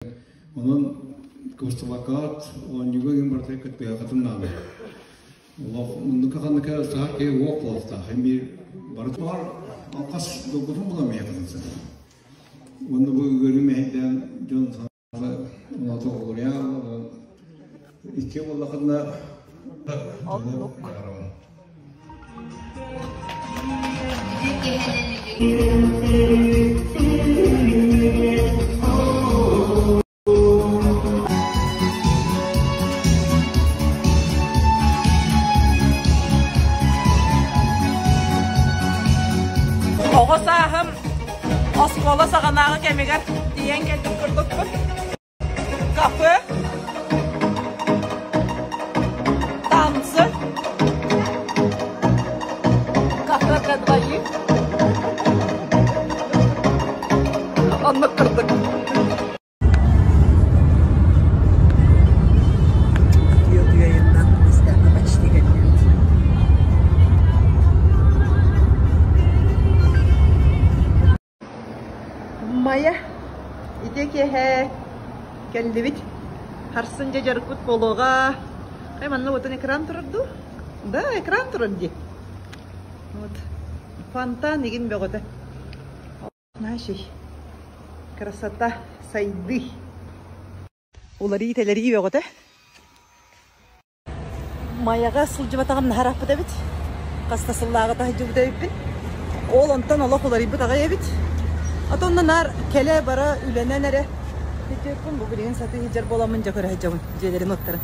Онон кыбыстыбаккаҕыт оонньууга игин барыта кыттыһыаххытын наада. Олох муннука ханныка саха киһи уох буолуохтаах. Эн биир бары баар алхас долгутун булан миэхэтин сөп. Уонна бу ыарыы мэһэйдээн дьон санаата оноото оҕолоруйаан икки буоллахына Оннук. Оҕо сааһым оскуола саҕанааҕы кэмигэр тиийэн кэлбит курдукпун. Кафе, танцы, кафе для двоих. Оннук курдук. Үтүө-үтүө айаннаах почти кэллибит. Майа, ити киэһэ кэллибит. Харсын дьэ дьарыкпыт буолуоҕа. Хай манна уотун экран турар дуу? Да, экран турар дии. Вот. Фонтан игин бөҕөтө. Нашей. Красота, сайды. Уларыы-тэлэрии бөҕөтө. Майаҕа сылдьыбатаҕым наһаа ырааппыт эбит. Хас да сыллааҕыта сылдьыбыт эбиппин. Ол онтон олох уларыйбыт аҕай эбит. А то онно наар кэлэ-бара үлэнэн эрэ сылдьыппын. Бу билигин сатыы сылдьар буоламмын дьэ көрө сылдьабын дьиэлэрин уоттарын.